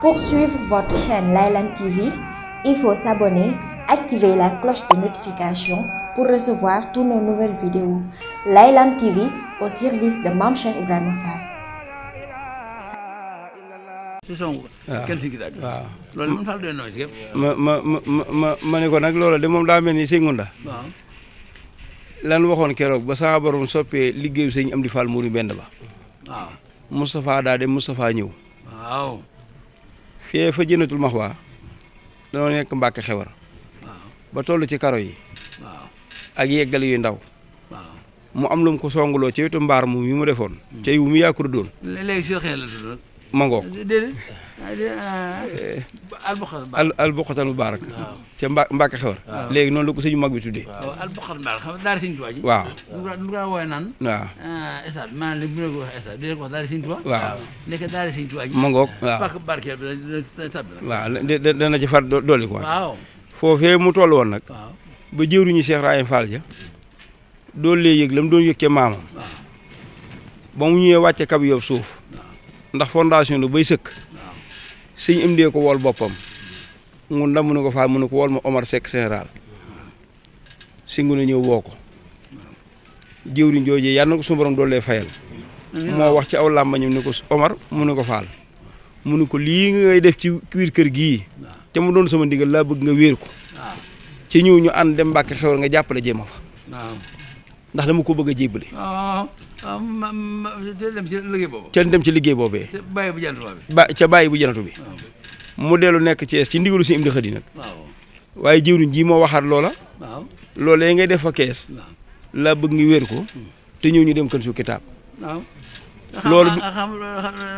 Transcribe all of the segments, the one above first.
Pour suivre votre chaîne Laylan TV, il faut s'abonner, activer la cloche de notification pour recevoir toutes nos nouvelles vidéos. Laylan TV au service de Mame Cheikh Ibrahima Fall. waaw loolu man Fall doon na ci ma ne ko nag loolu de moom daa mel ni sëñ Ngunda waaw lan waxoon keroog ba sama borom soppee liggéeyu sëñ Amdi Fall Mouride Mbend ba waaw Moustapha daa dem Moustapha ñëw waaw fee fa jënatul max waa danoo nekk Mbàkke Xewar waaw ba toll ci karo yi waaw ak yeggale yu ndaw waaw mu am lu mu ko songuloo ci wetu mbaar mu yi mu defoon ca yu mu yaakuru doon léegi si xel la tudd ma ngoog déedéet albuqatal mubaarak ca Mbàkke Xewar léegi noonu la ko sëñu mag bi tuddee waaw albuqatal mubaarak xam daara Sëñ Tuubaa ji waaw du ko wooye naan waaw stade maanaam li bu ne ko wax stade dina ko wax daara Sëñ Tuubaa waaw nekk daara Sëñ Tuubaa ji ma ngoog waaw pak barkeel bi dina tabbi nag waaw dana ci far dolli quoi waaw foofee mu toll woon nag waaw ba jëwriñu Cheikh Rahim Fall ja doolu lee yëg la mu doon yëg ca maamam ba mu ñëwee wàcce kab yob suuf ndax fondation la bay sëkk sëñ Amdi ko wool boppam mu ndam mu ne ko Fall mu ne ko wool ma Omar Seck général si ngu ne ñëw woo ko jëwriñ joojee yàlla na ko suñu borom doolu lee fayal moo wax ci aw làmbañam ne ko Omar mu ne ko Fall mu ne ko lii ngay def ci biir kër gii te mu doon sama ndigal laa bëgg nga wéer ko ci ñëw ñu ànd dem Mbàkke Xewar nga jàppale jéema fa waaw ndax dama ko bëgg a jébbale waaw te dem ci liggéey boobu ca dem ci liggéey boobee te bàyyi bu jantuwaa bi ca bàyyi bu janatu bi mu dellu nekk Thiès ci ndigalu si Amdi Xadi nag waaw waaye jëwriñ ji moo waxaat loola waaw loolee ngay def fa kees laa bëgg nga wéer ko te ñëw ñu dem kën su kitaab waaw loolu xam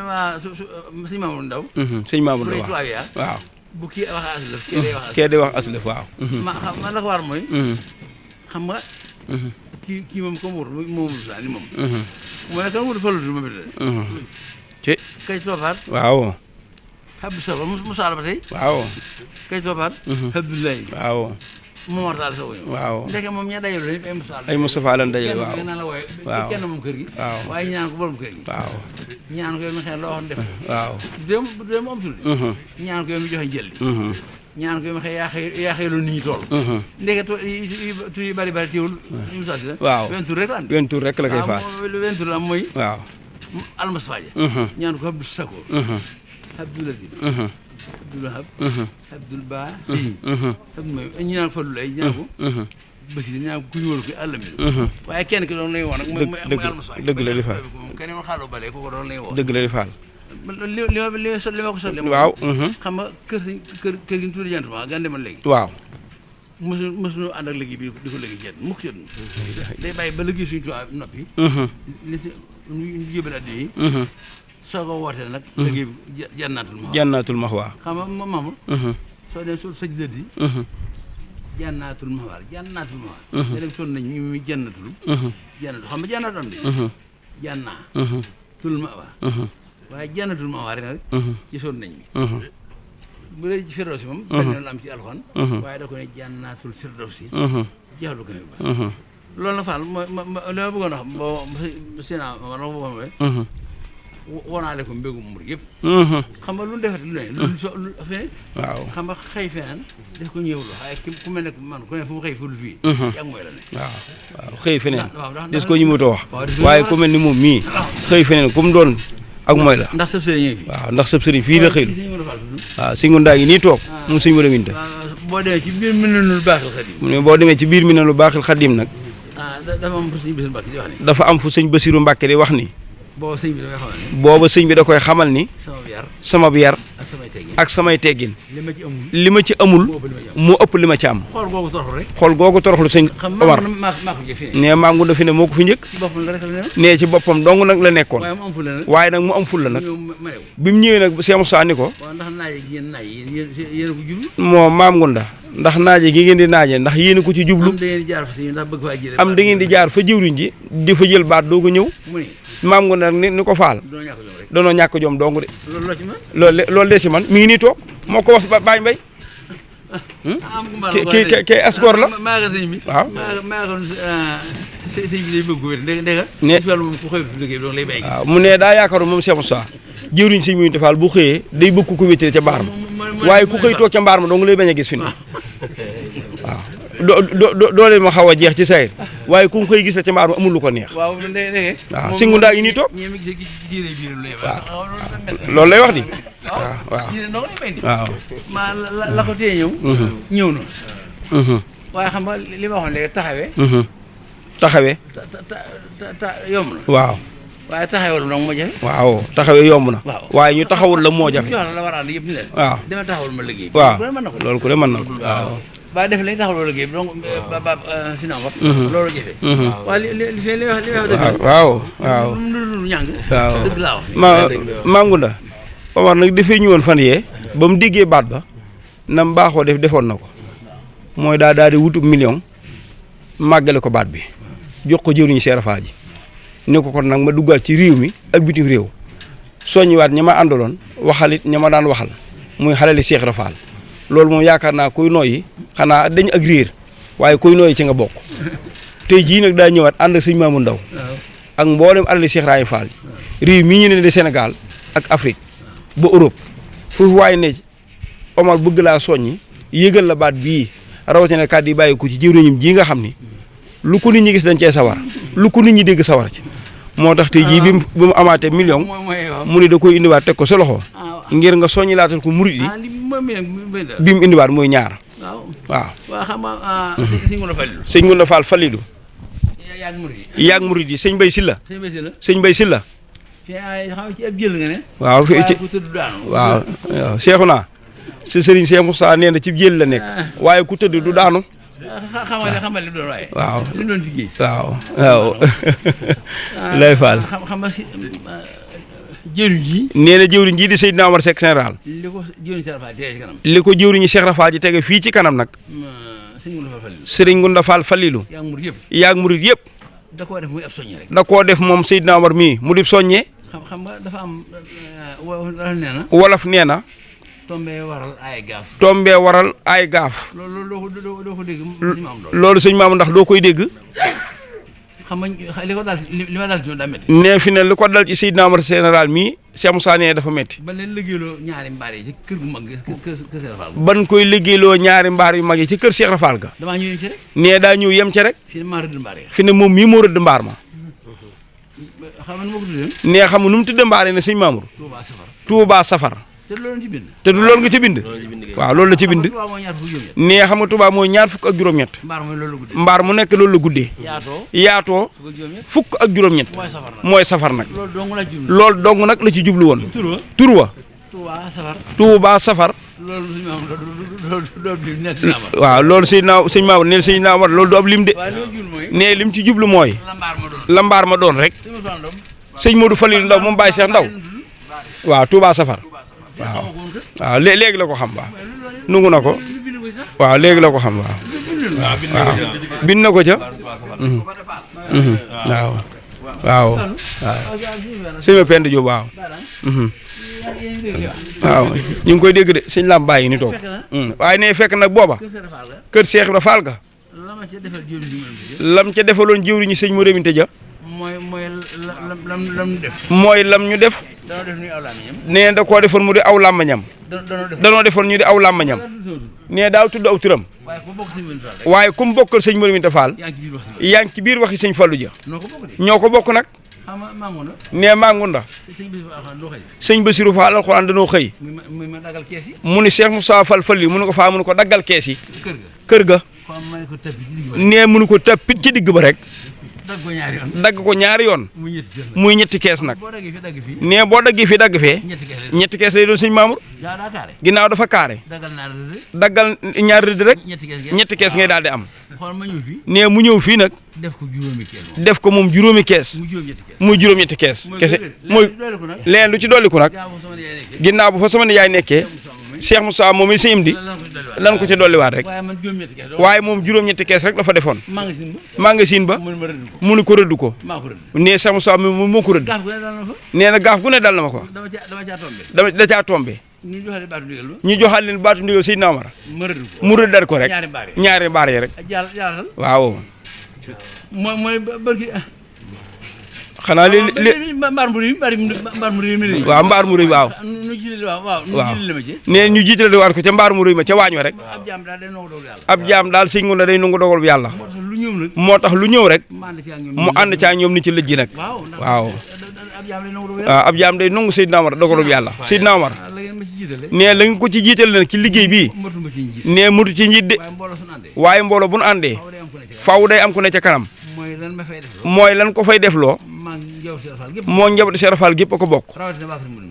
waa sëñ Mamadou Ndaw sëñ Mamadou pour waaw tubaab waaw bu kii wax aslëf kii day wax kee day wax aslëf waaw ma la ko war mooy xam nga kii moom comme wut moom sa ni moom mu ne kan wut falutu moom it ci kay toppaat waaw Abdou Sow mu saal ba tey waaw kay toppaat Abdoulaye waaw Momar Tall Sow waaw ndeke moom ña dajal lañu ay Moussa ay Moustapha lan dajale waaw kenn naan la wooye waaw kenn moom kër gi waaw waaye ñaan ko borom kër gi waaw ñaan ko yow mi xëy loo waxoon def waaw dem am tul ñaan ko yow mi joxe jëlli ñaan ko yow mi xëy yaa xëy loolu nit ñi toll ndeke tur yi bari teewul Moussa si la waaw 20 tour rek la am wenn tur rek la koy faal 20 tour la am mooy waaw Almoustapha ñaan ko Abdou Sako Abdou Latif Abdul Wahab Abdul Ba Abdul May ñu naan Fallou lay ñaan ko Basi ñaan ko ku ñu wóolu ko àll mi waaye kenn ki doon lay woo nag dëgg la di faal kenn ma xaaloo bale ko doon lay woo dëgg la di faal li ma ko solle waaw xam nga kër gi ñu tuddi jantement gan demal léegi waaw mësuñu ànd ak liggéey bi di ko liggéey jett mukk jot day bàyyi ba liggéey suñu tubaab noppi li si ñu jébal addi yi soo ko wootee nag liggéey bi jannaatul maxwa xam nga maamul soo dem sol sëj dëddi jannaatul maxwa da dem sol nañ mi jannatul xam nga jannatul am de jannaatul maxwa waaye jannatul maxwa rek nag ci sol nañ mi bu dee ci firdawsi moom benn la am ci alxuraan waaye da ko ne jannaatul firdawsi jeexalu ko ne ba loolu na Fall li ma bëggoon wax boo séna ma la ko bëggoon mooy wonaale ko mbégum mur yëpp xam nga lu defati lu ne lu fee waaw xam nga xëy feneen daf ko ñëwlu waaye ku mel ne man ku ne fu mu xëy ful fii ak mooy la ne waaw xëy feneen waaw des ko ñu mu wax waaye ku mel ni moom mii xëy feneen ku mu doon ak mooy la ndax sëb sëriñ fi waaw ndax sëb sëriñ fii la xëylu waaw si ngundaa gi nii toog moom suñu war a winta boo demee ci biir Minanul Baaxil Xadim mu ne boo demee ci biir Minanul Baaxil Xadim nag dafa am fu sëñ Basiru Mbàkke di wax ni dafa am fu sëñ Basiru Mbàkke di wax ni booba sëñ bi da koy xamal ni sama yar ak samay teggin li ma ci amul moo ëpp li ma ci am xool googu toroxlu sëñ Omar ne maam ngu fi ne moo ko fi njëkk ne ci boppam dong nag la nekkoon waaye nag mu am ful la nag bi mu ñëwee nag Cheikh Moussa ni ko moo maam ngunda ndax naaje gi ngeen di naaje ndax yéen ko ci jublu am da ngeen di jaar fa jëwriñ ji di fa jël baat doo ko ñëw maam ngunda nag ni ko faal doonoo ñàkk jom dong de loolu de ci man mi ngi nii toog moo ko wax Baye Mbaye kii asgor la waaw sëñ bi day bëgg ko wér ndega ne wàllu moom ku xëy liggéey doon lay bàyyi waaw mu ne daa yaakaaru moom Cheikh Moussa jëwriñ sëñ Mouride Fall bu xëyee day bëgg ko wéttale ca mbaar ma waaye ku xëy toog ca mbaar ma dong lay bañ a gis fi ne waaw doole ma xaw a jeex ci sayir waaye ku xëy gis la ca mbaar ma amul lu ko neex waaw singu ndaa ngi nii toog loolu lay wax di waaw ma la ko téye ñëw na waaye xam nga li ma waxoon léegi taxawee yomb na waaw waaye taxawul nag moo jafe waaw taxawee yomb na waaye ñu taxawul la moo jafe la war a ànd yëpp ni leen waaw dama taxawul ma liggéey waaw loolu ku ne mën na ko waaw ba def lañ taxawul liggéey bi donc si na wax loolu jafe waaye li wax dëgg waaw waaw lu ñàng waaw dëgg laa wax Maam Ngunda Omar nag dafay ñëwoon fan yee ba mu déggee baat ba nam baaxoo defoon na ko mooy daal di wutub million màggale ko baat bi jox ko jëriñu Cheikh Rafa ji ne ko kon nag ma duggal ci réew mi ak bitim réew soññiwaat ña ma àndaloon waxalit ña ma daan waxal muy xalali Cheikh Rafa loolu moom yaakaar naa kuy nooyi xanaa dañ ak réer waaye kuy nooyi ci nga bokk tey jii nag daa ñëwaat ànd ak sëñ Maamu Ndaw ak mboolem alali Cheikh Rafa Fall réew mii ñu ne de Sénégal ak Afrique ba Europe foofu waaye ne Omar bëgg laa soññi yëgal la baat bii rawatina kàddu yi bàyyi ko ci jëwriñam ji nga xam ni lu ko nit ñi gis dañ cee sawar lu ko nit ñi dégg sawar ci moo tax tey jii bi mu amaatee million mu ni da koy indiwaat teg ko sa loxo ngir nga soññi laatal ko murit yi bi mu indiwaat mooy ñaar waaw sëñ Ngunda Fall Fallilu yaag murit yi sëñ Bay Silla sëñ Bay Silla waaw waaw seexu naa si sëriñ Cheikh Moussa nee na ci jël la nekk waaye ku tëdd du daanu xamal li doon waaye waaw li doon liggéey waaw lay Fall xam nga si jëriñ ji nee na jëwriñ ji di Seydina Omar Seck général li ko jëriñ Cheikh Rafa tege ci kanam li ko jëwriñu Cheikh Rafa ji tege fii ci kanam nag sëriñ Ngunda Fall Fallilu yaag murit yëpp da koo def muy ab soññe rek da koo def moom Seydina Omar mii mu di soññee xam nga dafa am wolof nee na tombee waral ay gaaf. tombee waral ay gaaf. loolu doo ko dégg. loolu sëñ Maamu ndax doo koy dégg. xam nga li ko daal li ma daal ci daa métti. nee fi ne li ko dal ci Seydina Omar général mii Cheikh Moussa nee dafa métti. ban leen liggéeyloo ñaari mbaar yi ci kër gu mag kër Cheikh Rafal. ban koy liggéeyloo ñaari mbaar yu mag yi ci kër Cheikh Rafal ga. damaa ñëw yem ci rek. nee daa ñëw yem ci rek. fi ne maa rëdd mbaar yi. fi ne moom mii moo rëdd mbaar ma. xam nga nu ma ko tuddee. nee xam nga nu mu tuddee mbaar yi ne sëñ Mamour. Touba Safar. te loolu ci bind. te du loolu nga ci bind. waaw loolu la ci bind. nee xam nga Touba mooy ñaar fukk ak juróom-ñett. mbaar mu nekk loolu la guddee. yaatoo fukk ak juróom-ñett. mooy safar nag. loolu dong nag la ci jublu woon. tur wa. Touba Safar. waaw loolu sëñ Mamour nee sëñ Mamour loolu du ab lim de. nee lim ci jublu mooy. la mbaar ma doon rek. sëñ Modou Falilou Ndaw moom Baye Cheikh Ndaw. waaw Touba Safar. waaw léegi la ko xam waaw nungu na ko waaw léegi la ko xam waaw waaw bind na ko ca waaw waaw waaw sëñ ma Penda Diop waaw waaw ñu ngi koy dégg de sëñ Lam bàyyi ni toog waaye ne fekk nag booba kër Cheikh Ibra Fall ga lam ca defaloon jëwriñu sëñ mu reminte ja mooy lam ñu def nee da koo defoon mu di aw làmmañam danoo defoon ñu di aw làmmañam nee daaw tudd aw turam waaye ku mu bokkal sëñ Mouride Fall yaa ngi ci biir waxi sëñ Fallou ja ñoo ko bokk nag nee Maam Ngunda sëñ Bassirou Fall alxuraan danoo xëy mu ni Cheikh Moussa Fall Fall yi mu ko faa mu ko daggal kees yi kër ga nee mënu ko tappit ci digg ba rek dagg ko ñaari yoon muy ñetti kees nag nee boo daggee fii dagg fee ñetti kees lay doon sëñ Mamour ginnaaw dafa kaare daggal ñaari rëdd rek ñetti kees ngay daal di am nee mu ñëw fii nag def ko moom juróomi kees muy juróom-ñetti kees kese mooy leen lu ci dolliku nag ginnaaw bu fa sama nijaay nekkee Cheikh Moussa moom i sëñ di lan ko ci dolliwaat rek waaye moom juróom-ñetti kees rek la fa defoon magasin ba mu ni ko rëdd ko nee Cheikh Moussa moo ko rëdd nee na gaaf gu ne dal na ma ko da caa tombé ñu joxal leen baatu ndigal Seydina Omar mu rëddal ko rek ñaari mbaar yi rek waaw xanaa li mbaar mu rëy waaw mbaar mu rëy waaw nu jiite waaw nee ñu jiitale waat ko ca mbaar mu rëy ma ca waañ wa rek ab jaam daal sëñ Ngounda day nangu dogal bu yàlla moo tax lu ñëw rek mu ànd caa ñoom ni ci lëjji nag waaw ab jaam day nangu Seydina Omar dogal bu yàlla Seydina Omar nee la nga ko ci jiitale nag ci liggéey bii nee mutu ci njiit de waaye mbooloo bu nu àndee faaw day am ku ne ca kanam mooy lan ko fay defloo moo njabootu Cheikh Fall gépp a ko bokk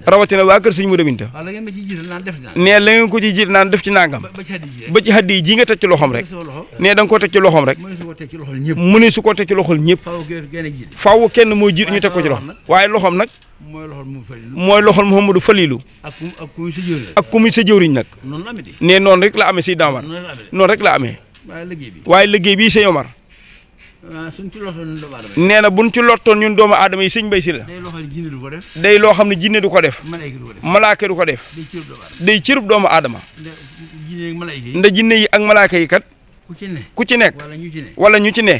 rawatina waa kër sëñ Modou Binta nee la ngeen ko ci jiit naan def ci nangam ba ci haddi yi ji nga teg ci loxoom rek nee da nga koo teg ci loxoom rek mu ne su ko teg ci loxol ñëpp faaw kenn mooy jiit ñu teg ko ci loxom waaye loxoom nag mooy loxol Mouhamadou Falilou ak ku muy sa jëwriñ nag nee noonu rek la amee Seydina Omar noonu rek la amee waaye liggéey bii sëñ Omar nee na buñ ci lottoon ñun doomu aadama yi sëñ Mbay Si la day loo xam ne jinne du ko def malaaka du ko def day cërub doomu aadama nda jinne yi ak malaaka yi kat ku ci nekk wala ñu ci ne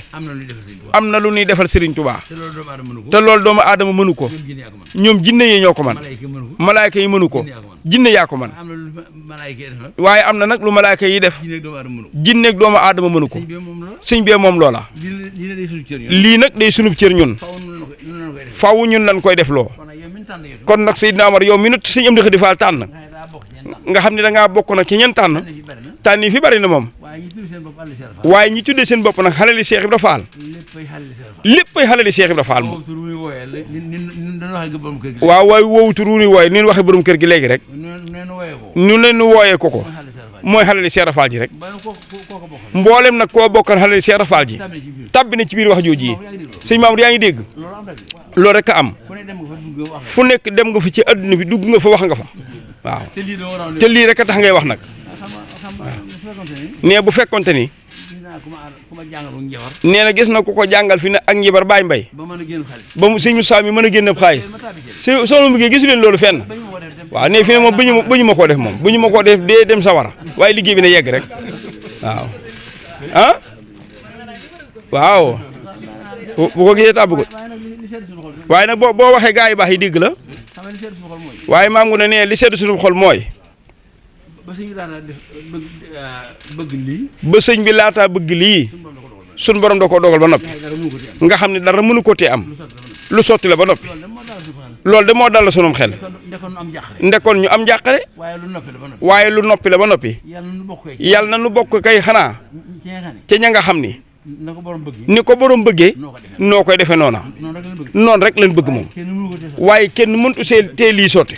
am na lu ñuy defal Serigne Touba te loolu doomu aadama mënu ko ñoom jinne yi ñoo ko man malaaka yi mënu ko jinne yaa ko man waaye am na nag lu malaaka yi def jinne ak doomu aadama mënu ko sëñ bee moom loola lii nag day sunub cër ñun faaw ñun lañ koy def loo kon nag Seydina Omar yow mi nut sëñ Amdi Xadi Fall tànn nga xam ne da ngaa bokk nag ci ñen tànn yi fi bari na moom waaye ñi tuddee seen bopp nag xalali Cheikh Ibra Fall léppay xalali Cheikh Ibra Fall moom waaw waaye woowutu ruuni wooye ni ñu waxee borom kër gi léegi rek ñu ne nu wooyee ko mooy xalali Cheikh Ibra Fall ji rek mboolem nag koo bokkal xalali Cheikh Ibra Fall ji tabbi na ci biir wax jooju yi sëñ Mamadou yaa ngi dégg loolu rek a am fu nekk dem nga fi ci adduna bi dugg nga fa wax nga fa waaw te lii rek a tax ngay wax nag nee bu fekkonte ni nee na gis na ku ko jàngal fi ne ak njibar Baye Mbaye ba mu sëñ Moussa mi mën a génn xaalis soxna mu gisu leen loolu fenn waaw ne fi ne moom bañu ma koo def moom bañu ma koo def dee dem sawara waaye liggéey bi na yegg rek waaw ah waaw bu ko gisee tàbb ko waaye nag boo waxee gaa yi baax yi dégg la waaye maa ngi ne li sedd suñu xol mooy ba sëñ bi laataa bëgg lii suñ borom da koo dogal ba noppi nga xam ne dara mënu ko tee am lu sotti la ba noppi loolu de moo dal la sunum xel ndekoon ñu am njàqare waaye lu noppi la ba noppi yàlla na nu bokk kay xanaa ca ña nga xam ni ni ko borom bëggee noo koy defee noona noonu rek lañ bëgg moom waaye kenn mëntu see tee lii sotti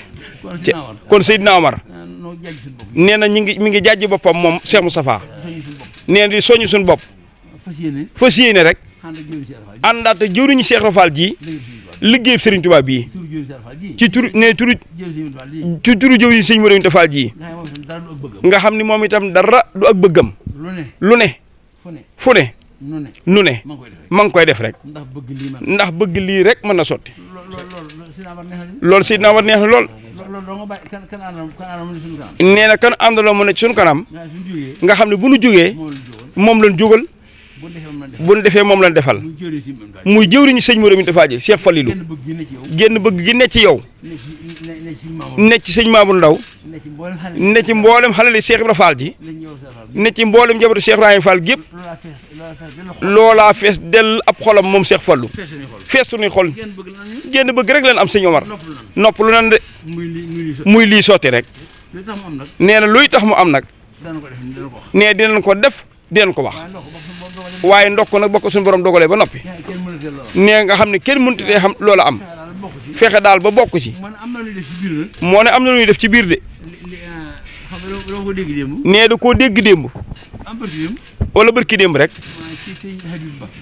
kon Seydina Omar nee na mi ngi jàjji boppam moom Cheikh Moustapha nee na di soññ suñu bopp fas yéene rek àndaat te jëwriñu Cheikh Ibra Fall ji liggéey Serigne Touba bii ci turu jëwriñu Serigne Modou Binta Fall ji nga xam ni moom itam dara du ak bëggam lu ne fu ne nu ne ma ngi koy def rek ndax bëgg lii rek mën na sotti loolu Seydina Omar neex na lool nee na kan àndaloo mu ne ci suñu kanam nga xam ne bu nu jógee moom lañ jógal bu nu defee moom lañ defal muy jëwriñu sëñ Modou Binta Fall ji Cheikh Falilou génn bëgg gi ne ci yow ne ci sëñ Mamour Ndaw ne ci mboolem xalali Cheikh Ibra Fall ji ne ci mboolem njabootu Cheikh Ibrahima Fall gépp loolaa fees dell ab xolam moom Cheikh Fallou fees suñuy xol génn bëgg rek leen am sëñ Omar nopp lu nan de muy lii sotti rek nee na luy tax mu am nag nee dinañ ko def dinañ ko wax waaye ndokk nag bokk suñu borom dogalee ba noppi nee nga xam ne kenn mënut a xam loola am fexe daal ba bokk ci moo ne am na lu ñuy def ci biir de nee da koo dégg démb wala bërki démb rek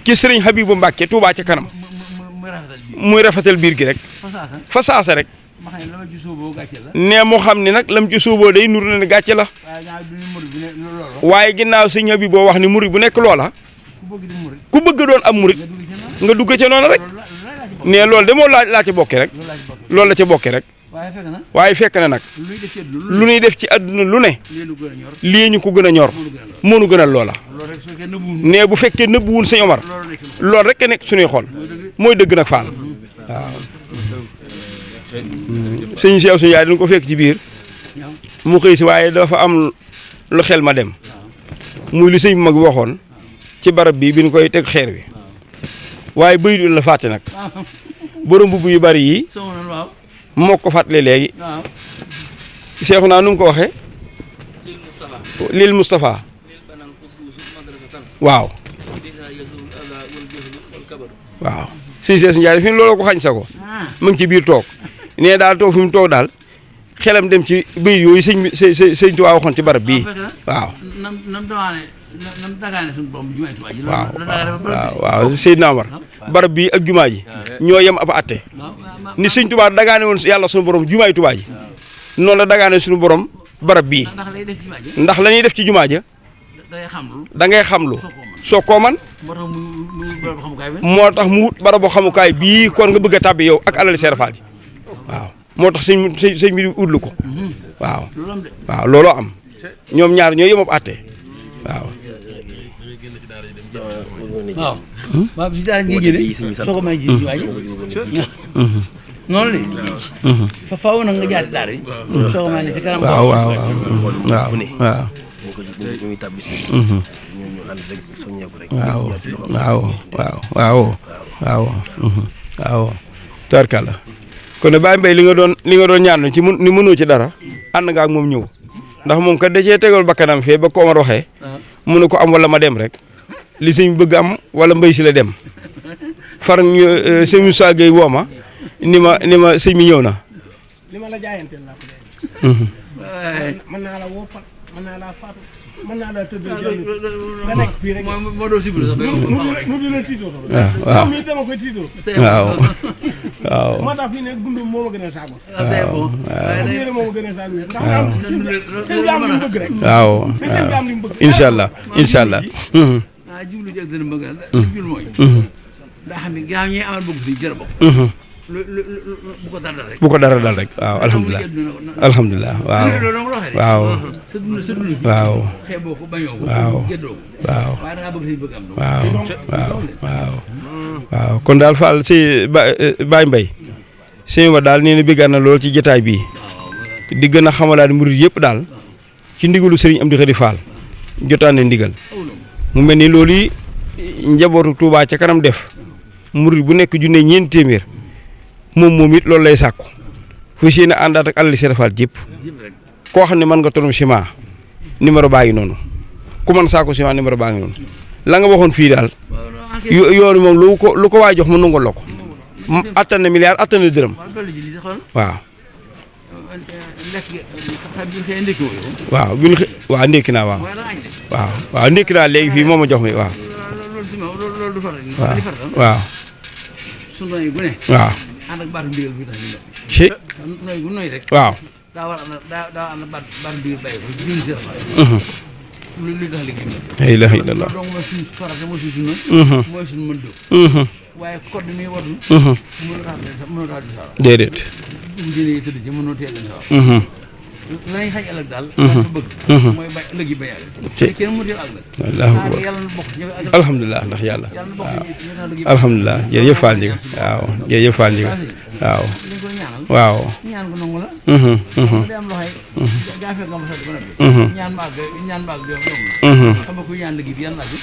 ci sëriñ Habibou Mbacke Touba ca kanam muy rafetal biir gi rek fa saasa rek nee moo xam ne nag lam ci suuboo day nur na ne gàcce la waaye ginnaaw sëñ Habibou wax ni murid bu nekk loola ku bëgg doon am murid nga dugg ca noonu rek nee loolu de moo laa ca bokke rek loolu la ca bokke rek waaye fekk na nag lu ñuy def ci àdduna lu ne lii ñu ko gën a ñor mënu gën a loola nee bu fekkee nëbbuwul sëñ Omar loolu rek a nekk suñuy xol mooy dëgg nag Fall waaw sëñ Cheikh suñu yaay dañ ko fekk ci biir mu xëy si waaye dafa am lu xel ma dem muy lu sëñ bi mag waxoon ci barab bi bi ñu koy teg xeer wi waaye bëy la fàtte nag borom mbubb yu bari yi moo ko fàttali léegi Cheikh naa nu mu ko waxee lil Moustapha waaw waaw sëñ Cheikh suñu yaay fi loolu ko xañ sa ko mu ngi ci biir toog nee daal toog fi mu toog daal xelam dem ci bëy yooyu sëñ Tuubaa waxoon ci barab bii waaw waaw Seydina Omar barab bii ak jumaa ji ñoo yem ab atte ni sëñ Tuubaa dagaane woon yàlla suñu borom jumaay Tuubaa ji noonu la dagaane suñu borom barab bii ndax la ñuy def ci jumaa ja da ngay xamlu soo koo man moo tax mu wut barabu xamukaay bii kon nga bëgg a tàbbi yow ak alal Seex Faal ji waaw moo tax sëñ bi utlu ko waaw waaw looloo am ñoom ñaar ñoo yem ab atte waaw waaw waaw si daal ngi génne soo ko may ji waaye noonu la fa faaw nag nga jaar daara yi soo ko may ne ci kanam waaw waaw waaw waaw ñu tàbbi si ñu ànd rek soññeeku rek waaw waaw waaw waaw waaw waaw tubarkàlla kon ne Baye Mbaye li nga doon ñaan ci ni mënoo ci dara ànd nga ak moom ñëw ndax moom kat da cee tegal bakkanam fee ba ko Omar waxee mu ne ko am wala ma dem rek li sëñ bëgg am wala mbay si la dem far ñu sëñ Moussa Gueye woo ma ni ma sëñ mi ñëw na li ma la jaayanteel laa ko dee mën naa la woo mën naa laa faatu mën naa laa tëdd nga nekk fii rek moo doo sigul sax nu dina tiitoo waaw mi dama koy tiitoo waaw waaw moo tax fii ne dund moo ma gën a saago yére moo ma gën a saago ndax seen jaam li mu bëgg rek waaw seen jaam li mu bëgg incha allah incha allah jublu ci ak dana bëgg jublu mooy daa xam ne gaa ñi amal bëgg fi jërë bokk bu ko dara dal rek bu ko dara dal rek waaw alhamdulilah alhamdulilah waaw waaw waaw xeeboo ko bañoo ko waaw géddoo ko waaw waaye da ngaa bëgg si bëgg am waaw waaw waaw waaw kon daal Fall si Baye Mbaye sëñ ma daal nee na béggaan na lool ci jotaay bii di gën a xamalaat murid yëpp daal ci ndigalu Serigne Amdi Khady Fall jotaane ndigal mu mel ni loolu yi njabootu Touba ca kanam def murid bu nekk junne ñeenti téeméer moom it loolu lay sàkku fu si ne àndaat ak alal Seex Faal jépp koo xam ne mën nga tonum ciment numéro baa ngi noonu ku mën saako ciment numéro baa ngi noonu la nga waxoon fii daal yoonu moom lu ko waay jox mu nangul la ko attan na milliard attan na dërëm waaw waaw bi ñu waaw ndékki naa waaw waaw ndékki naa léegi fii moom ma jox mi waaw waaw waaw ànd ak baatu ndigal bi tax ñu ci noy gu noy rek waaw daa war a ànd baatu ndigal bàyyi ko jëli si rafa lu tax liggéey la ilaha illallah donc mooy suñu farata mooy suñu sunna mooy suñu mën dóor waaye code bi muy wadul mënoo tax di sawar déedéet dine yi tëdd ci mënoo teel a sawar lañuy xañ ëllëg daal dañu bëgg mooy bay ëllëg yi bayaale te kenn mu teel ëllëg yàlla na bokk alhamdulilah ndax yàlla waaw alhamdulilah jërëjëf Fall Ndiga waaw jërëjëf Fall Ndiga waaw li ko ñaanal waaw ñaan ko nangu la day am loxoy jaafee nga ma sot ba noppi ñaan mbaag yom na xam nga ku ñaan liggéey bi yàlla bi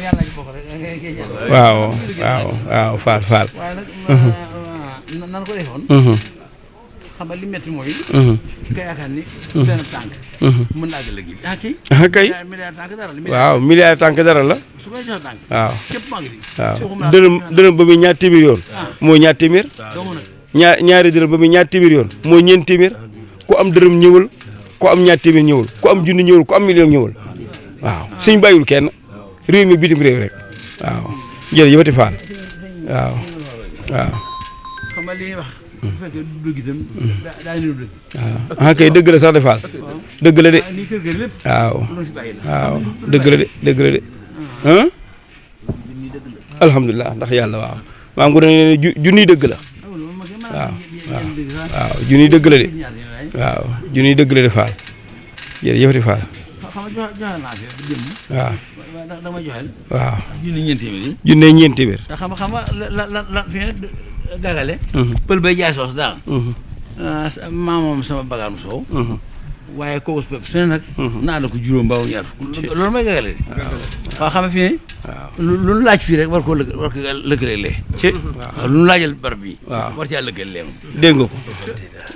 yàlla ci bokk rek ngay ñaan waaw waaw waaw Fall waaye nag nan ko defoon xam nga li métti mooy. nga yaakaar ni. benn tànk. mën naa àgg liggéey bi kay. kay milliard tànk dara la. waaw milliard tànk dara la. su koy jox tànk. waaw képp maa ngi di. waaw dërëm ba muy ñaar téeméer yoon. mooy ñaar téeméer. ñaari dërëm ba muy ñaar téeméer yoon mooy ñeent téeméer ku am dërëm ñëwal ku am ñaar téeméer ñëwal ku am junni ñëwal ku am million ñëwal waaw suñ bàyyiwul kenn réew mi bitim réew rek waaw jërëjëfati Fall waaw waaw. xam nga li ñuy wax. bu fekkee du dëgg itam daa niru dëgg. waaw kay dëgg la sax de Fall dëgg la de nii kër ga lépp. waaw loolu si bàyyi la. waaw dëgg la de dëgg la de alhamdulilah ndax yàlla waaw maam gu ne junniy dëgg la waaw waaw junniy dëgg la de waaw junniy dëgg la de Fall jërëjëf di Fall xam nga joxe naa fi jëm. waaw dama joxeel. waaw junni ñeent téeméer yi. junne ñeent téeméer te xam nga la fi ne gàggale pël bay jaay soos daal maa moom sama bagaam soow waaye kooku su ne nag naa la ko juróom mbaaw ñaar loolu may gàggale waaw xam nga fi ne lu nu laaj fii rek war ko lëkkale lee waaw lu nu laajal barab bii war caa lëkkale lee moom dégg nga ko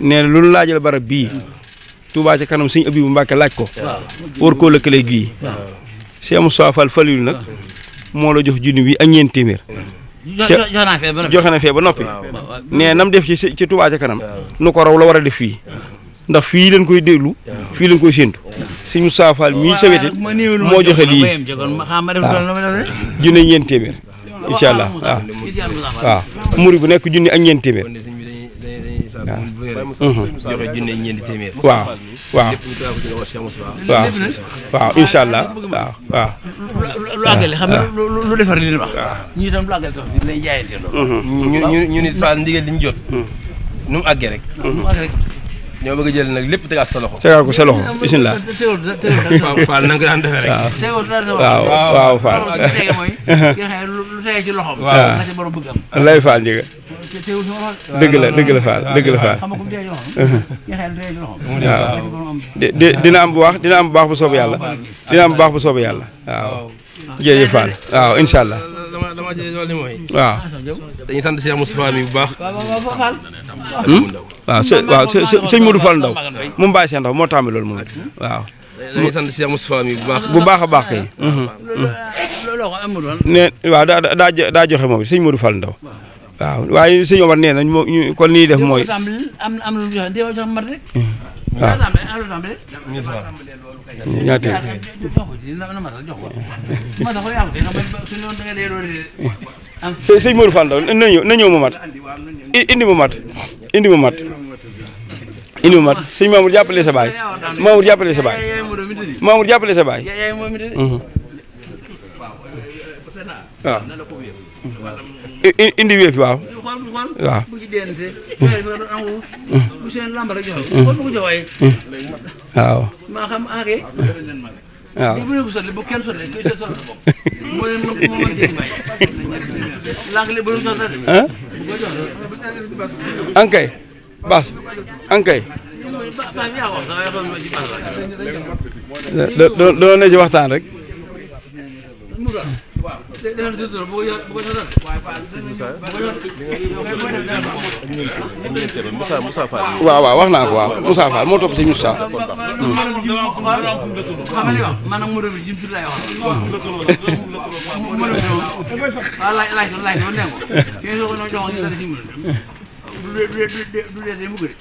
nee na lu nu laajal barab bii Touba ca kanam Sëñ Abibu Mbàkke laaj ko war koo lëkkale gii Cheikh Moustapha Fall Falilu nag moo la jox junni bi ak ñeent téeméer joxe na fee ba noppi nee nam def ci Touba ca kanam nu ko raw la war a def fii ndax fii lañ koy déglu fii lañ koy séentu Sëñ Moustapha Fall mii sa wete moo joxe lii junni ñeent téeméer incha allah waaw muri bu nekk junni ak ñeent téeméer joxe junne ñeenti téeméer. waaw waaw waaw waaw incha allah waaw. lu àggale xam nga lu defar li ñu wax. ñu itam lu àggale tax dinañ jaayante loolu. ñu nit Fall ndigal li ñu jot. nu mu àggee rek. ñoo bëgg a jël nag lépp tegaat sa loxo. tegaat ko sa loxo bisimilah. Fall na nga ko daan defee rek. waaw waaw Fall. lu tege ci loxoom. waaw la ci borom bëgg am. lay Fall njëga. dëgg la Fall dëgg la Fall. waaw dina am bu baax dina am bu baax bu soobee yàlla. dina am bu baax bu soobee yàlla waaw. jërëjëf Fall waaw incha allah. dama jëlee loolu ni mooy. waaw. dañuy sant Cheikh Moustapha mi bu baax. waaw sëñ Modou Fall Ndaw mu mbaay seen ndaw moo tàmbi loolu moom waaw. dañuy sant Cheikh Moustapha mi bu baax. bu baax a baax kay. ne waaw daa joxe moom sëñ Modou Fall Ndaw waaw waaye sëñ Omar nee nañ moo ñu kon nii def mooy. am lu joxe déwén jox mat rek. waaw ñaata sëñ Modou Fall Ndaw na ñëw ma mat indi ma mat indi ma mat indi ma mat sëñ Mamour jàppale sa baay Mamour jàppale sa baay Mamour jàppale sa baay waaw indi wéef waaw waaw waaw maa xam aake waaw bu bu sotti bu kenn sotti koy sotti bopp mo mo ci bay langle bu sotti hein ankay bas ankay do ne ci waxtaan rek Moussa Fall. waaw waaw wax naa ko waaw Moussa Fall moo topp si Moussa.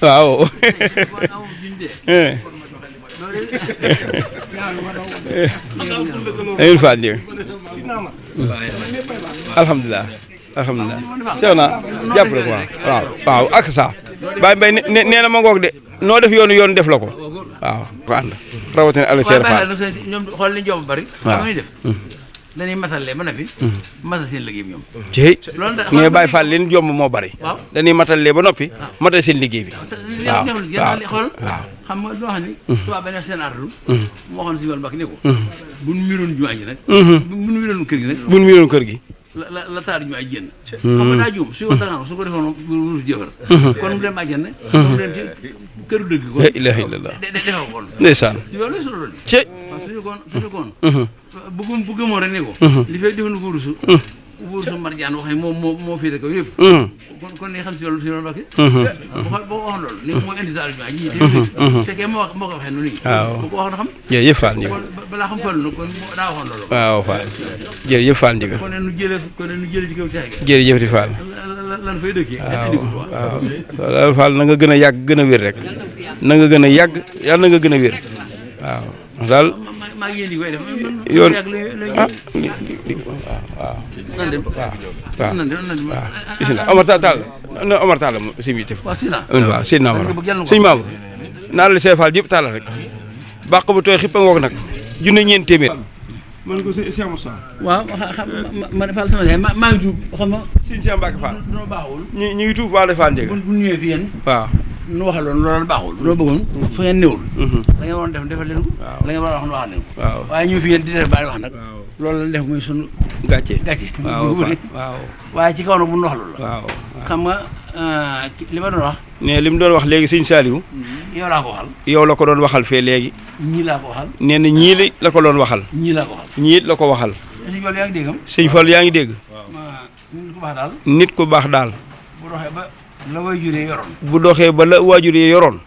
waaw. Amiin Fall Ndié alhamdulilah alhamdulilah sew na jàppale ko waaw waaw ak sa Baye Mbaye nee na ma ngoog de noo def yoon def la ko waaw ko ànd rawatina Aliou Seydou Fall ñoom xool li ñu bari xam def dañuy matale ba noppi matal seen liggéey bi ñoom ci mais Baye Fall leen jomb moo bari dañuy matale ba noppi matal seen liggéey bi waaw xool xam nga doo xam ni tubaab benn seen ardu moo waxoon si wàllu mbak ni ko buñ miroon jumaa ji nag buñ miroon kër gi nag buñ miroon kër gi la taar jumaa ji génn xam nga daa juum su ko dagaan su ko defoon wurus jëfar kon mu dem àjjana mu dem ci këru dëgg ko la ilaha illallah defal kon ndeysaan si loolu solo ci suñu kon bu gëmoon rek ne ko li fay defoon ko wurusu marjaan wax ne moo fii rek yëpp kon li xam si loolu bakki boo waxoon loolu li mooy indi taar jumaa ji fekkee moo ko waxee noonu bu ko wax na xam jërëjëf Fall Ndié balaa xam Fall kon daa waxoon loolu waaw Fall jërëjëf Fall Ndié kon nu jëlee ci kaw caay jërëjëf ti Fall lan fay dëkkee waaw Fall na nga gën a yàgg gën a wér rek na nga gën a yàgg yàlla na nga gën a wér waaw daal maa ngi yéen di koy def yoon ah waaw nan dem waaw bisimilah Omar Tall na Omar Tall si biir tëf waaw Seydina Omar sëñ Mamour naa la see Fall yëpp Tall rek bàq bu tooy xippa ngoog nag junne ñeent téeméer man ko Cheikh Moussa waaw man Fall sama yaay maa ngi tuub xam nga sëñ Cheikh Mbacke Fall dina baaxul ñi ngi tuub waa Fall Ndié bu ñëwee fi yéen waaw nu waxaloon loolu baaxul loo bëggoon fa ngeen néewul la ngeen waroon def defal leen ko la ngeen waroon wax leen ko waaw waaye ñu fi ngeen di def bàyyi wax nag loolu la def muy sunu gàcce waaw waaye ci kaw nag bu nu wax loolu la waaw xam nga li ma doon wax ne li mu doon wax léegi sëñ Saliou yow laa ko waxal yow la ko doon waxal fee léegi ñii laa ko waxal nee na ñii la ko doon waxal ñii laa ko waxal ñii la ko waxal sëñ Fall yaa ngi déggam sëñ Fall yaa ngi dégg nit ku baax daal nit ku baax daal bu doxee ba la waajuree yoroon bu doxee ba la waajur yi yoroon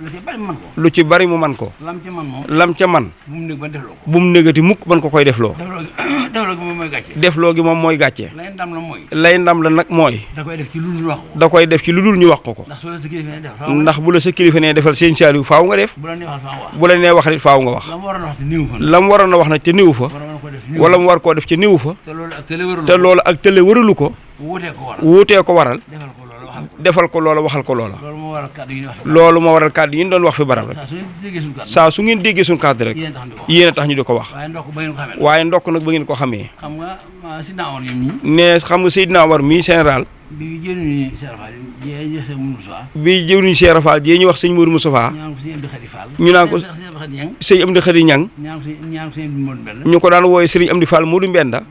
lu ci bari mu man ko lu ci bari mu man ko lam ci man moom lam ca man bu mu nekk ba defloo ko bu mu négati mukk ban ko koy defloo defloo gi moom mooy gàcce defloo gi moom mooy gàcce lay ndam la mooy lay ndam la nag mooy da koy def ci lu dul wax ko da koy def ci lu dul ñu wax ko ndax soo la sa kilifa ne def ndax bu la sa kilifa nee defal sëñ Saliou faaw nga def bu la neexal faa wax bu la nee wax it faaw nga wax la mu waroon a wax te niw fa la mu waroon a wax nag ca niwu fa waroon ko def wala mu war koo def ca niwu fa te loolu ak télé warul te loolu ak tële waralu ko wuutee ko waral wuutee ko waral defal ko loolu waxal ko defal ko loola waxal ko loola loolu moo waral kàddu yi ñu wax loolu moo waral kàddu yi ñu doon wax fi barab rek saa su ngeen déggee suñu kàddu saa su ngeen déggee suñu kàddu rek yéen tax di ko wax yéen a tax ñu di ko wax waaye ndokk ba ngeen ko xamee waaye ndokk nag ba ngeen ko xamee xam nga si naawoon ñoom ñi ne xam nga Seydina Omar mii général bi jëriñu Cheikh Fall jee ñu wax Moussa bi jëwriñu Cheikh Fall jee ñu wax sëñ Mourou Moustapha ñu naan ko sëñ Amdi Khady Fall ñu naan ko sëñ Amdi Khady Ñang ñaan ko sëñ Modou Mbenda ñu ko daan wooye sëriñ Amdi Fall Modou Mbenda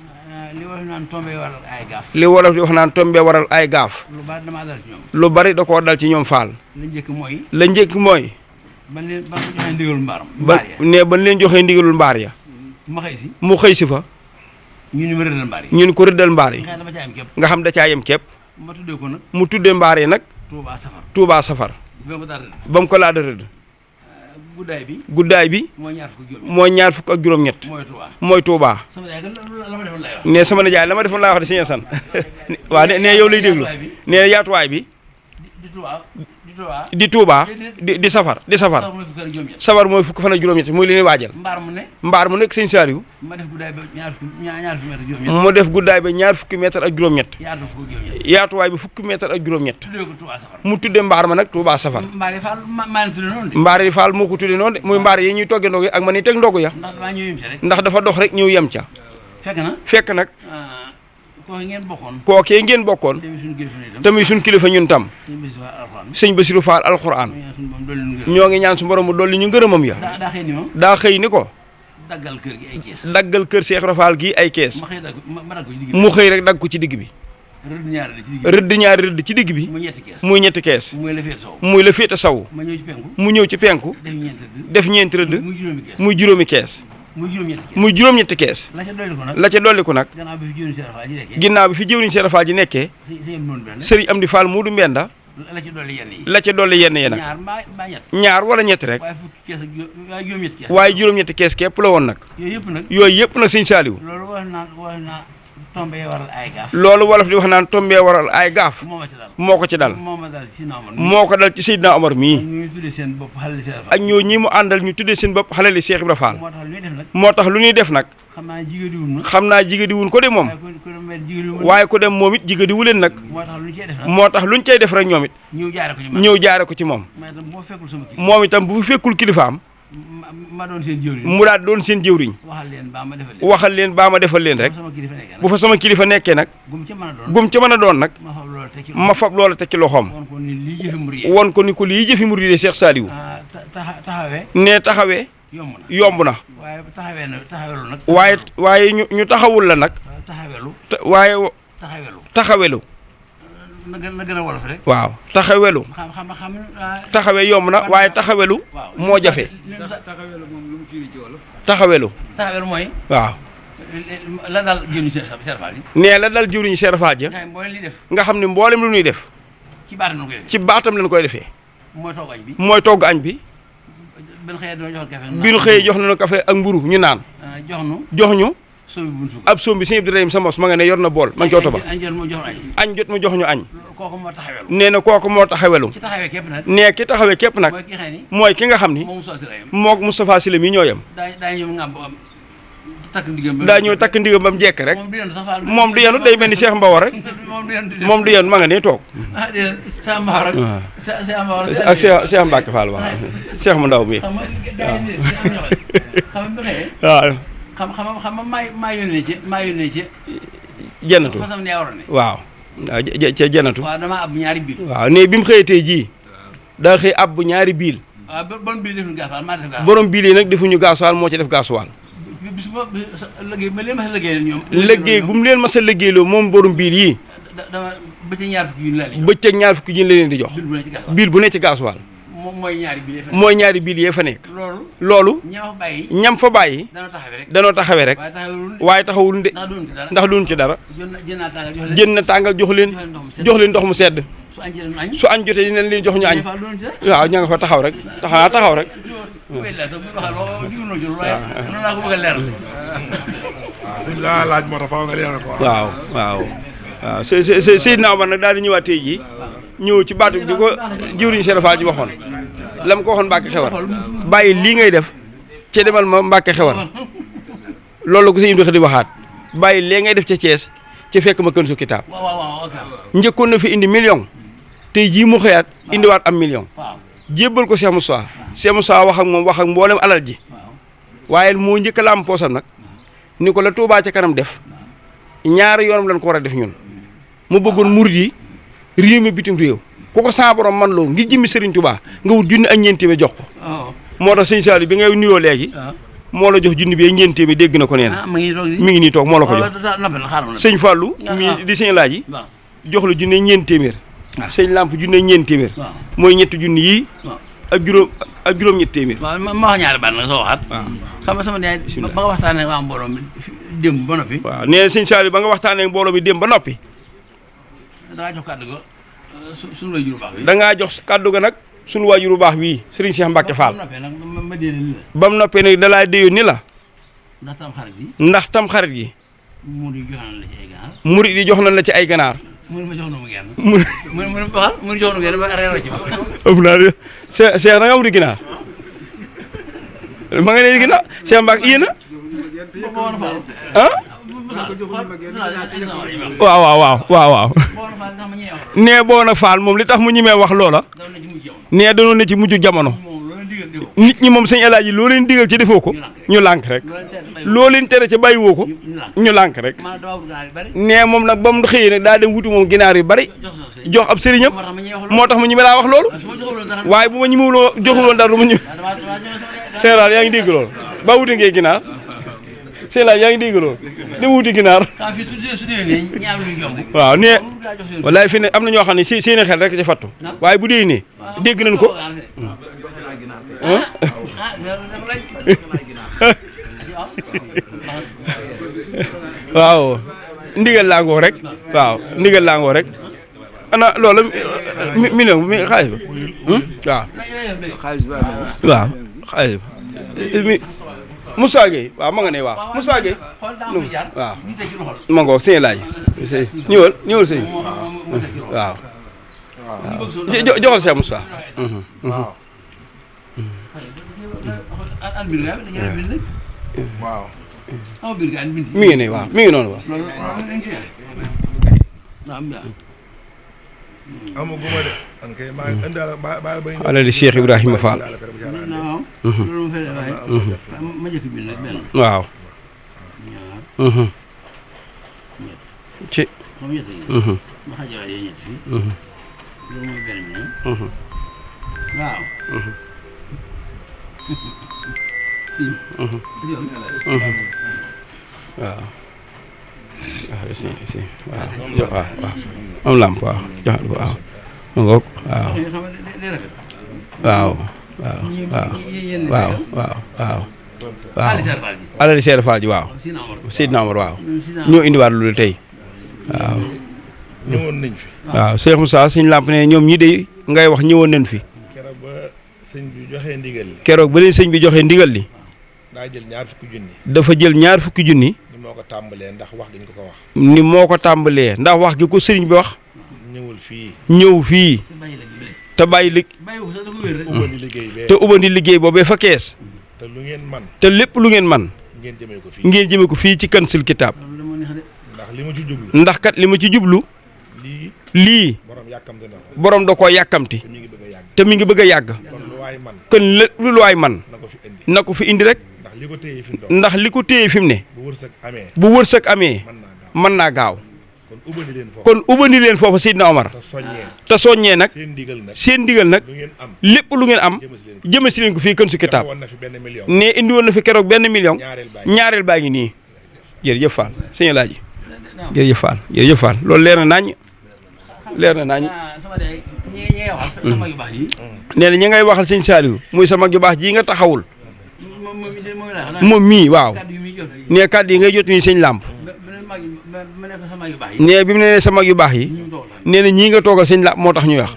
li wax naan tombé waral ay gaaf li wolof di wax naan tombé waral ay gaaf lu bari damaa dal ci ñoom lu bari da koo dal ci ñoom Fall la njëkk mooy la njëkk mooy ban leen ba ko joxee ndigalul mbaaram ba ne ban leen joxee ndigalul mbaar ya ma xëy si mu xëy si fa ñu ni ma rëddal mbaar yi ñun ko rëddal mbaar yi xëy dama ca am képp nga xam da caa yem képp ma tuddee ko nag mu tuddee mbaar yi nag Touba Safar Touba Safar ba ma daal rëdd ba mu ko laada rëdd guddaay bi guddaay bi mooy ñaar fukk ak juróom mooy ñaar fukk ak juróom-ñett mooy Touba mooy Touba sama yaay la ma defoon lay wax ne sama nijaay la ma defoon laa wax de Sëñ Asan waaw ne yow lay déglu ne yaatuwaay bi di Touba di Touba di safar safar mooy fukk fan ak juróom-ñett muy li ñuy waajal mbaar mu nekk Sëñ Saliou ma def guddaay ba ñaar fukki mètre juróom-ñett mu def guddaay ba ñaar fukki mètre ak juróom-ñett yaatuwaay bi fukki mètre ak juróom-ñett mu tudde mbaar ma nag Touba Safar mbaar yi Fall moo ko tudde noonu de muy mbaar yi ñuy togge ndogu ak ma ni teg ndogu ya ndax dafa dox rek ñëw yem ca fekk nag kookee ngeen bokkoon tamit suñ kilifa ñun tam sëñ Bassirou Fall alxuraan ñoo ngi ñaan su borom mu dolli ñu ngërëmam ya daa xëy ni ko daggal kër Cheikh Ibra Fall gii ay kees mu xëy rek dagg ko ci digg bi rëdd ñaari rëdd ci digg bi muy ñetti kees muy la féete saw mu ñëw ci penku def ñeenti rëdd muy juróomi kees muy juróom-ñetti kees la ca dolli ko nag ginnaaw bi fi jëwriñ Cheikh Fall ji nekkee sëriñ Amdi Fall Modou Mbenda la ca dolli yenn yi nag ñaar wala ñett rek waaye juróom-ñetti kees képp la woon nag yooyu yëpp nag Sëñ Saliou loolu wolof di wax naan tombee waral ay gaaf moo ko ci dal moo ko dal ci Seydina Omar mii ak ñoo ñii mu àndal ñu tuddee seen bopp xale li Cheikh Ibra Fall moo tax lu ñuy def nag xam naa jigadiwun ko de moom waaye ko dem moom it jigadiwu leen nag moo tax luñ cay def rek ñoom it ñëw jaare ko ci moom moom itam bu fi fekkul kilifaam mu daal doon seen jëwriñ waxal leen baa ma defal leen rek bu fa sama kilifa nekkee nag gum ca mën a doon nag ma fab loola teg ci loxoom won ko ni ko lii jëfi murid Cheikh Saliou ne taxawee yomb na waaye ñu taxawul la nag waaye taxawelu na gën a wolof rek waaw taxawelu taxawe yomb na waaye taxawelu moo jafe taxawelu mooy waaw la dal jëriñu Cheikh Fall ji nee la dal jëriñu Cheikh Fall ji nga xam ne mboolem lu ñuy def ci baatam lañ koy defee mooy togg añ bi bi ñu xëyee jox nañu café ak mburu ñu naan jox ñu ab soom bi sëñ Abdourahim sa mos ma nga ne yor na bool ma ngi cooto ba añ jot mu jox ñu añ nee na kooku moo taxawelu nee ki taxawee képp nag mooy ki nga xam ni mook Moustapha Sylla mi ñoo yem daa ñëw takk ndigam ba mu jekk rek moom du yenu day mel ni Cheikh Mbawo rek moom du yenu ma nga ne toog ak Cheikh Mbacke Fall waaw Cheikh mu ndaw mi waaw xam maa yónnee ci jennatu waaw waaw ca janatu. waaw damaa ab ñaari biil. waaw ne bi mu xëyee tey jii daa xëy ab bu ñaari biil. waaw borom biil defuñu gasoil maa def gasoil. borom biil yi nag defuñu gasoil moo ci def gasoil. bis ma liggéey ma leen ma sa liggéey ñoom. liggéey bu mu leen mas a liggéeyloo moom borom biil yii. dama bëccëg ñaar fukki junni la leen di jox. bëccëg ñaar fukki junni la leen di jox. biil bu ne ci gasoil. mooy ñaari biil yee fa nekk. loolu. ñam fa bàyyi. danoo taxawee rek. waaye taxawul de. ndax duñ ci dara. jën na tàngal jox leen ndox mu sedd. su añ jotee dinañ leen jox ñu añ. waaw ña nga fa taxaw rek taxaw rek. waaw laaj moo tax faaw nga leeral ko. waaw Seydina Omar nag daal di ñëwaat tey jii ñëw ci baatu di ko jiwriñ Cheikh Fall ji waxoon la mu ko waxoon Mbàkke Xewar bàyyi lii ngay def ca demal ma Mbàkke Xewar loolu la ko sëñ Ibra di waxaat bàyyi lee ngay def ca Thiès ca fekk ma kën su kitaab njëkkoon na fi indi million tey jii mu xëyaat indiwaat am million jébbal ko Cheikh Moussa wax ak moom wax ak mboolem alal ji waaye moo njëkk a laam poosam nag ni ko la Touba ca kanam def ñaari yoonam lañ ko war a def ñun mu bëggoon murid yi réew mi bitim réew ku ko saa borom man loo ngir jëmmi Serigne Touba nga wut junni ak ñeenti bi jox ko. moo tax sëñ Saliou bi ngay nuyoo léegi. moo la jox junni bi ak ñeenti bi dégg na ko nee na. mi ngi nii toog moo la ko jox. sëñ Fallou. mi di sëñ Laaji. jox la junni ñeenti téeméer. sëñ Lamp junni ñeenti téeméer. mooy ñetti junni yii. ak juróom-ñetti téeméer. waaw ma wax ñaari baat nag soo waxaat. xam nga sama yaay ba nga waxtaanee waa mbooloo mi démb ba noppi. waaw nee sëñ Saliou ba nga waxtaanee mbooloo mi démb ba noppi. dangaa jox kàddu ga suñu waajur bu baax bi. dangaa jox kàddu ga nag suñu waajur bu baax bii Serigne Cheikh Mbacke Fall. ba mu noppee nag dalaa déyoon ni la. ndax tam xarit gi. murid yi jox nañ la ci ay ganaar. ma jox na mu genn. mu jox na mu genn ba reeroo ci ma. am naa de Cheikh da nga amul ginaar ma nga ne ginaar Cheikh Mbacke yéen a. ah. waaw. nee boo na Fall moom li tax mu ñimee wax loola. nee danoon na ci mujj jamono. nit ñi moom sëñ El Hadji loo leen digal ci defoo ko ñu lànk rek loo leen tere ca bàyyiwoo ko ñu lànk rek nee moom nag ba mu xëyee nag daa dem wuti moom ginaar yu bari jox ab sëriñam moo tax mu ñime laa wax loolu waaye bu ma ñimewuloo joxuloon dara du ma ñime général yaa ngi dégg loolu ba wuti ngay ginaar général yaa ngi dégg loolu di wuti ginaar waaw nee wallaay fi ne am na ñoo xam ne seeni xel rek ci fattu waaye bu dee ne dégg nañ ko waaw ndigal laangoo rek waaw ndigal laangoo rek ana loolu million mi xaalis ba waaw xaalis ba Moussa Gueye waaw ma nga ne waaw Moussa Gueye waaw ma ngoog sëñ laaj ñëwal sëñ waaw joxal Cheikh Moussa waaw. mi ngi ne waaw mi ngi noonu waaw. amaguma de. man kay maa ngi indaale ba alali Cheikh Ibrahima Fall. waaw. ci. waaw am lamp waaw joxal ko waaw ma ngoog waaw alali Seer Fall ji waaw Seydina Omar waaw ñoo indiwaat loolu tey waaw ñëwoon nañ fi waaw Cheikh Moussa suñu lamp ne ñoom ñi de ngay wax ñëwoon nañ fi sëñ bi joxee ndigal li keroog ba leen sëñ bi joxee ndigal li daa jël ñaar fukki junni dafa jël ñaar fukki junni ni moo ko tàmbalee ndax wax giñ ko wax ni moo ko tàmbalee ndax wax gi ko sëriñ bi wax ñëw fii te bàyyi li te ubandi liggéey boobee fa kees te lu ngeen man te lépp lu ngeen man ngeen jëmee ko fii ci Kanzul Kitab ndax li ma ci jublu ndax kat li ma ci jublu lii borom da koo yàkkamti te mi ngi bëgg a yàgg kon lépp lu waay man na ko fi indi rek ndax li ko téye fi mu ne bu wërsëg amee mën naa gaaw kon ubani leen foofa Seydina Omar te soññee nag seen ndigal nag lépp lu ngeen am jëme si leen ko fii Kanzu Kitab ne indi woon na fi keroog benn million ñaareel baa ngi nii jërëjëf Fall sëñ Alaaji jërëjëf Fall loolu leer na nañ nee na ñi ngay waxal sëñ Saliou muy sa mag ju baax ji nga taxawul moom mii waaw nee kàddu yi ngay jot nii sëñ Lamp nee bi mu ne sa mag yu baax yi nee na ñii nga toogal sëñ Lamp moo tax ñuy wax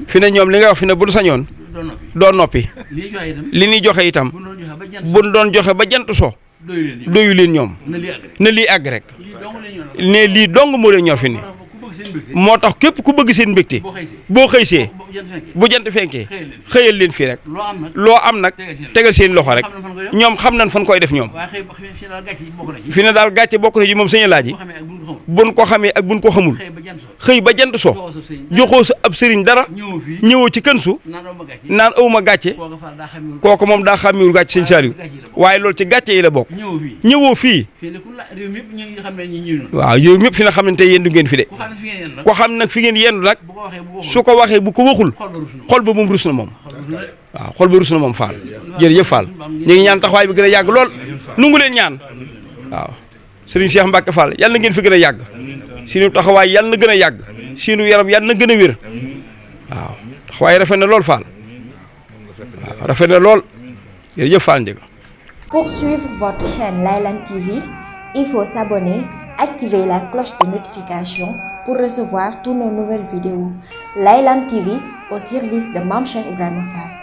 fi ne ñoom li nga wax fi ne bu du sañoon doo noppi li ñuy joxe itam bu doon joxe ba jant so doyu leen ñoom na lii àgg rek ne lii dong moo leen ñor fi ne moo tax képp ku bëgg seen mbégte boo xëysee bu jant fenkee xëyal leen fii rek loo am nag tegal seen loxo rek ñoom xam nañ fan koy def ñoom fi ne daal gàcce bokk na ji moom sëñ Alaaji buñ ko xamee ak buñ ko xamul xëy ba jant so joxoo sa ab sëriñ dara ñëwoo ci Kanzu naan awma gàcce kooku moom daa xàmmiwul gàcce sëñ Saliou waaye loolu ci gàcce yi la bokk ñëwoo fii waaw yow ñëpp fi na xam ne tey yéen du ngeen fi de ko xam nag fi ngeen yendu nag su ko waxee bu ko waxul xol ba moom rus na moom waaw xol ba rus na moom Fall jërëjëf Fall ñu ngi ñaan taxawaay bi gën a yàgg lool nungu leen ñaan waaw Serigne Cheikh Mbacke Fall yàlla na ngeen fi gën a yàgg sinu taxawaay yàlla na gën a yàgg sinu yaram yàlla na gën a wér waaw taxawaay rafet na lool Fall waaw rafet na lool jërëjëf Fall Ndiaga. Pour suivre votre chaîne Laylan TV, il faut s'abonner, activer la cloche de notification pour recevoir toutes nos nouvelles vidéos. Laylan TV au service de Mame Cheikh Ibrahima Fall.